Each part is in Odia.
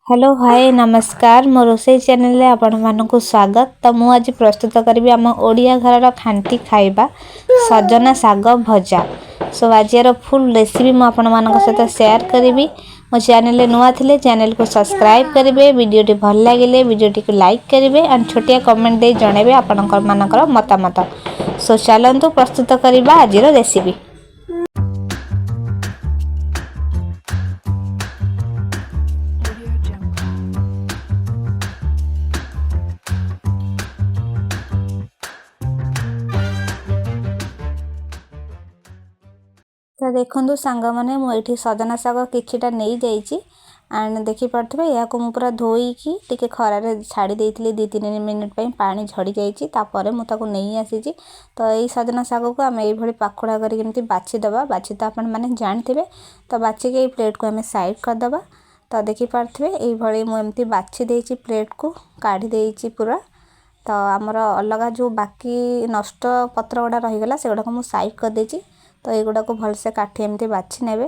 ହ୍ୟାଲୋ, ହାଏ, ନମସ୍କାର। ମୋ ରୋଷେଇ ଚ୍ୟାନେଲରେ ଆପଣମାନଙ୍କୁ ସ୍ୱାଗତ। ତ ମୁଁ ଆଜି ପ୍ରସ୍ତୁତ କରିବି ଆମ ଓଡ଼ିଆ ଘରର ଖାଣ୍ଟି ଖାଇବା, ସଜନା ଶାଗ ଭଜା। ସୋ ଆଜିର ଫୁଲ୍ ରେସିପି ମୁଁ ଆପଣମାନଙ୍କ ସହିତ ସେୟାର କରିବି। ମୋ ଚ୍ୟାନେଲରେ ନୂଆ ଥିଲେ ଚ୍ୟାନେଲକୁ ସବସ୍କ୍ରାଇବ୍ କରିବେ। ଭିଡ଼ିଓଟି ଭଲ ଲାଗିଲେ ଭିଡ଼ିଓଟିକୁ ଲାଇକ୍ କରିବେ ଆଣ୍ଡ ଛୋଟିଆ କମେଣ୍ଟ ଦେଇ ଜଣାଇବେ ଆପଣଙ୍କ ମାନଙ୍କର ମତାମତ। ସୋ ଚାଲନ୍ତୁ ପ୍ରସ୍ତୁତ କରିବା ଆଜିର ରେସିପି। Audio Jungle. ତ ଦେଖନ୍ତୁ ସାଙ୍ଗମାନେ, ମୁଁ ଏଇଠି ସଜନା ଶାଗ କିଛିଟା ନେଇଯାଇଛି ଆଣ୍ଡ ଦେଖିପାରୁଥିବେ, ଏହାକୁ ମୁଁ ପୁରା ଧୋଇକି ଟିକେ ଖରାରେ ଛାଡ଼ି ଦେଇଥିଲି 2-3 ମିନିଟ୍ ପାଇଁ। ପାଣି ଝଡ଼ି ଯାଇଛି, ତାପରେ ମୁଁ ତାକୁ ନେଇ ଆସିଛି। ତ ଏଇ ସଜନା ଶାଗକୁ ଆମେ ଏଇଭଳି ପାଖୁଡ଼ା କରିକି ଏମିତି ବାଛିଦେବା। ବାଛି ତ ଆପଣମାନେ ଜାଣିଥିବେ। ତ ବାଛିକି ଏଇ ପ୍ଲେଟ୍କୁ ଆମେ ସାଇଡ଼୍ କରିଦେବା। ତ ଦେଖିପାରୁଥିବେ, ଏଇଭଳି ମୁଁ ଏମିତି ବାଛି ଦେଇଛି, ପ୍ଲେଟ୍କୁ କାଢ଼ି ଦେଇଛି ପୁରା। ତ ଆମର ଅଲଗା ଯେଉଁ ବାକି ନଷ୍ଟ ପତ୍ର ଗୁଡ଼ା ରହିଗଲା, ସେଗୁଡ଼ାକୁ ମୁଁ ସାଇଡ଼୍ କରିଦେଇଛି। ତ ଏଇଗୁଡ଼ାକୁ ଭଲସେ କାଠି ଏମିତି ବାଛି ନେବେ।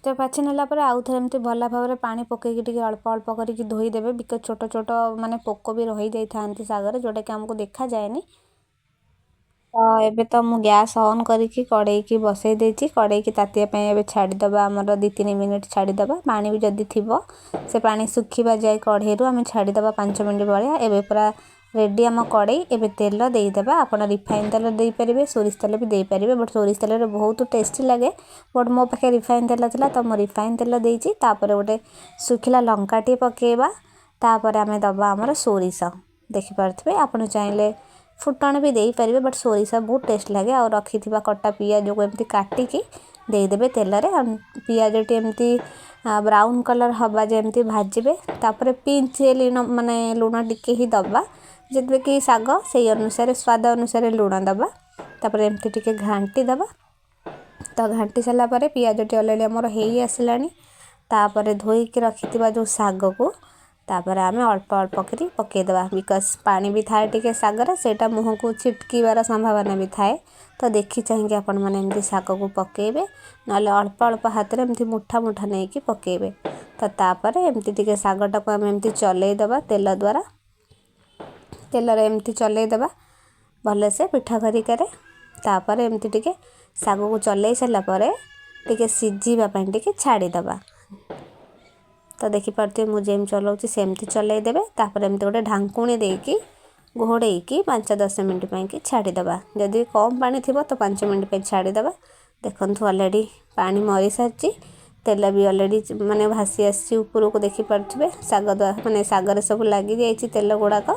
ତ ବାଛି ନେଲା ପରେ ଆଉ ଥରେ ଏମିତି ଭଲ ଭାବରେ ପାଣି ପକାଇକି ଟିକେ ଅଳ୍ପ ଅଳ୍ପ କରିକି ଧୋଇଦେବେ, because ଛୋଟ ଛୋଟ ମାନେ ପୋକ ବି ରହିଯାଇଥାନ୍ତି ଶାଗରେ, ଯେଉଁଟାକି ଆମକୁ ଦେଖାଯାଏନି। ତ ଏବେ ତ ମୁଁ ଗ୍ୟାସ୍ ଅନ୍ କରିକି କଡ଼େଇକି ବସେଇ ଦେଇଛି। କଡ଼େଇକି ତାତିବା ପାଇଁ ଏବେ ଛାଡ଼ିଦେବା ଆମର, 2-3 ମିନିଟ୍ ଛାଡ଼ିଦେବା। ପାଣି ବି ଯଦି ଥିବ, ସେ ପାଣି ଶୁଖିବା ଯାଏ କଢ଼େଇରୁ ଆମେ ଛାଡ଼ିଦେବା 5 ମିନିଟ୍ ଭଳିଆ। ଏବେ ପୁରା ରେଡ଼ି ଆମ କଡ଼େଇ। ଏବେ ତେଲ ଦେଇଦେବା। ଆପଣ ରିଫାଇନ୍ ତେଲ ଦେଇପାରିବେ, ସୋରିଷ ତେଲ ବି ଦେଇପାରିବେ, ବଟ୍ ସୋରିଷ ତେଲରେ ବହୁତ ଟେଷ୍ଟି ଲାଗେ। ବଟ୍ ମୋ ପାଖେ ରିଫାଇନ୍ ତେଲ ଥିଲା, ତ ମୁଁ ରିଫାଇନ୍ ତେଲ ଦେଇଛି। ତାପରେ ଗୋଟେ ଶୁଖିଲା ଲଙ୍କାଟିଏ ପକାଇବା। ତାପରେ ଆମେ ଦେବା ଆମର ସୋରିଷ। ଦେଖିପାରୁଥିବେ, ଆପଣ ଚାହିଁଲେ ଫୁଟଣ ବି ଦେଇପାରିବେ, ବଟ୍ ସୋରିଷ ବହୁତ ଟେଷ୍ଟ ଲାଗେ। ଆଉ ରଖିଥିବା କଟା ପିଆଜକୁ ଏମିତି କାଟିକି ଦେଇଦେବେ ତେଲରେ। ଆଉ ପିଆଜଟି ଏମିତି ବ୍ରାଉନ୍ କଲର୍ ହେବା ଯେମିତି ଭାଜିବେ। ତାପରେ ପିଞ୍ଚ ଲୁଣ, ମାନେ ଲୁଣ ଟିକେ ହିଁ ଦେବା। ଯେତିକି ଶାଗ ସେଇ ଅନୁସାରେ, ସ୍ୱାଦ ଅନୁସାରେ ଲୁଣ ଦେବା। ତାପରେ ଏମିତି ଟିକେ ଘାଣ୍ଟି ଦେବା। ତ ଘାଣ୍ଟି ସାରିଲା ପରେ ପିଆଜଟି ଅଲରେଡ଼ି ଆମର ହେଇ ଆସିଲାଣି। ତାପରେ ଧୋଇକି ରଖିଥିବା ଯେଉଁ ଶାଗକୁ ତାପରେ ଆମେ ଅଳ୍ପ ଅଳ୍ପ କରି ପକାଇଦେବା, because ପାଣି ବି ଥାଏ ଟିକେ ଶାଗରେ, ସେଇଟା ମୁହଁକୁ ଛିଟକିବାର ସମ୍ଭାବନା ବି ଥାଏ। ତ ଦେଖି ଚାହିଁକି ଆପଣମାନେ ଏମିତି ଶାଗକୁ ପକାଇବେ, ନହେଲେ ଅଳ୍ପ ଅଳ୍ପ ହାତରେ ଏମିତି ମୁଠା ମୁଠା ନେଇକି ପକାଇବେ। ତ ତାପରେ ଏମିତି ଟିକେ ଶାଗଟାକୁ ଆମେ ଏମିତି ଚଲେଇ ଦେବା ତେଲ ଦ୍ୱାରା। ତେଲରେ ଏମିତି ଚଲେଇ ଦେବା ଭଲସେ ପିଠା ଖରିକାରେ। ତାପରେ ଏମିତି ଟିକେ ଶାଗକୁ ଚଲେଇ ସାରିଲା ପରେ ଟିକେ ସିଝିବା ପାଇଁ ଟିକେ ଛାଡ଼ିଦେବା। ତ ଦେଖିପାରୁଥିବେ, ମୁଁ ଯେମିତି ଚଲାଉଛି ସେମିତି ଚଲେଇ ଦେବେ। ତାପରେ ଏମିତି ଗୋଟେ ଢାଙ୍କୁଣୀ ଦେଇକି ଘୋଡ଼େଇକି 5-10 ମିନିଟ୍ ପାଇଁକି ଛାଡ଼ିଦେବା। ଯଦି କମ୍ ପାଣି ଥିବ, ତ 5 ମିନିଟ୍ ପାଇଁ ଛାଡ଼ିଦେବା। ଦେଖନ୍ତୁ, ଅଲରେଡ଼ି ପାଣି ମରିସାରିଛି, ତେଲ ବି ଅଲରେଡ଼ି ମାନେ ଭାସି ଆସିଛି ଉପରକୁ। ଦେଖିପାରୁଥିବେ, ଶାଗ ମାନେ ଶାଗରେ ସବୁ ଲାଗିଯାଇଛି ତେଲ ଗୁଡ଼ାକ।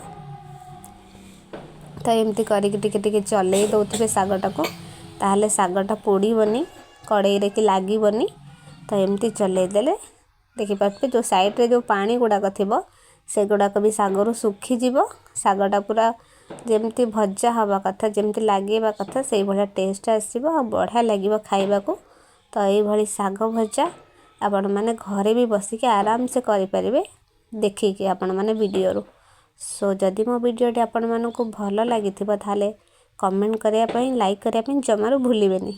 ତ ଏମିତି କରିକି ଟିକେ ଟିକେ ଚଲେଇ ଦେଉଥିବେ ଶାଗଟାକୁ, ତାହେଲେ ଶାଗଟା ପୋଡ଼ିବନି କଡ଼େଇରେ କି ଲାଗିବନି। ତ ଏମିତି ଚଲେଇ ଦେଲେ ଦେଖିପାରୁଥିବେ, ଯେଉଁ ସାଇଡ଼୍ରେ ଯେଉଁ ପାଣି ଗୁଡ଼ାକ ଥିବ, ସେଗୁଡ଼ାକ ବି ଶାଗରୁ ଶୁଖିଯିବ। ଶାଗଟା ପୁରା ଯେମିତି ଭଜା ହେବା କଥା, ଯେମିତି ଲାଗିବା କଥା, ସେଇଭଳିଆ ଟେଷ୍ଟ ଆସିବ ଆଉ ବଢ଼ିଆ ଲାଗିବ ଖାଇବାକୁ। ତ ଏଇଭଳି ଶାଗ ଭଜା ଆପଣମାନେ ଘରେ ବି ବସିକି ଆରାମସେ କରିପାରିବେ ଦେଖିକି ଆପଣମାନେ ଭିଡ଼ିଓରୁ। ସୋ ଯଦି ମୋ ଭିଡ଼ିଓଟି ଆପଣମାନଙ୍କୁ ଭଲ ଲାଗିଥିବ, ତାହେଲେ କମେଣ୍ଟ କରିବା ପାଇଁ, ଲାଇକ୍ କରିବା ପାଇଁ ଜମାରୁ ଭୁଲିବେନି।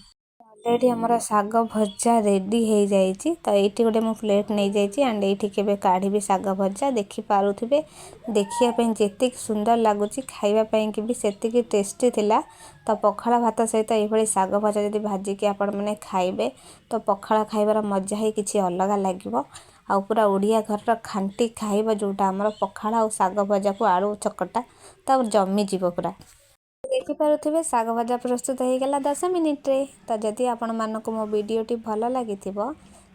ଅଲରେଡ଼ି ଆମର ଶାଗ ଭଜା ରେଡ଼ି ହେଇଯାଇଛି। ତ ଏଇଠି ଗୋଟେ ମୁଁ ପ୍ଲେଟ୍ ନେଇଯାଇଛି ଆଣ୍ଡ ଏଇଠି କେବେ କାଢ଼ିବି ଶାଗ ଭଜା। ଦେଖିପାରୁଥିବେ, ଦେଖିବା ପାଇଁ ଯେତିକି ସୁନ୍ଦର ଲାଗୁଛି, ଖାଇବା ପାଇଁକି ବି ସେତିକି ଟେଷ୍ଟି ଥିଲା। ତ ପଖାଳ ଭାତ ସହିତ ଏଇଭଳି ଶାଗ ଭଜା ଯଦି ଭାଜିକି ଆପଣମାନେ ଖାଇବେ, ତ ପଖାଳ ଖାଇବାର ମଜା ହିଁ କିଛି ଅଲଗା ଲାଗିବ। ଆଉ ପୁରା ଓଡ଼ିଆ ଘରର ଖାଣ୍ଟି ଖାଇବା ଯେଉଁଟା ଆମର ପଖାଳ ଆଉ ଶାଗ ଭଜାକୁ ଆଳୁ ଚକଟା, ତ ଜମିଯିବ ପୁରା। ଦେଖିପାରୁଥିବେ, ଶାଗ ଭଜା ପ୍ରସ୍ତୁତ ହେଇଗଲା 10 ମିନିଟ୍ରେ। ତ ଯଦି ଆପଣମାନଙ୍କୁ ମୋ ଭିଡ଼ିଓଟି ଭଲ ଲାଗିଥିବ,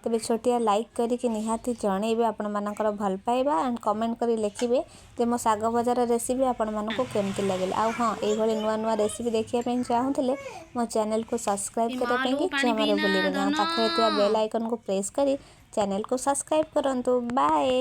ତେବେ ଛୋଟିଆ ଲାଇକ୍ କରିକି ନିହାତି ଜଣେଇବେ ଆପଣମାନଙ୍କର ଭଲ ପାଇବା ଆଣ୍ଡ କମେଣ୍ଟ କରି ଲେଖିବେ ଯେ ମୋ ଶାଗ ଭଜାର ରେସିପି ଆପଣମାନଙ୍କୁ କେମିତି ଲାଗିଲା। ଆଉ ହଁ, ଏଇଭଳି ନୂଆ ନୂଆ ରେସିପି ଦେଖିବା ପାଇଁ ଚାହୁଁଥିଲେ ମୋ ଚ୍ୟାନେଲକୁ ସବସ୍କ୍ରାଇବ୍ କରିବା ମାଲୋ, ପାଇଁକି ପାଣି ଜମାରୁ ପିଇନା ଭୁଲିବେନି। ଆଉ ଧନ। ପାଖରେ ଥିବା ବେଲ୍ ଆଇକନ୍କୁ ପ୍ରେସ୍ କରି ଚ୍ୟାନେଲକୁ ସବସ୍କ୍ରାଇବ୍ କରନ୍ତୁ। ବାଏ।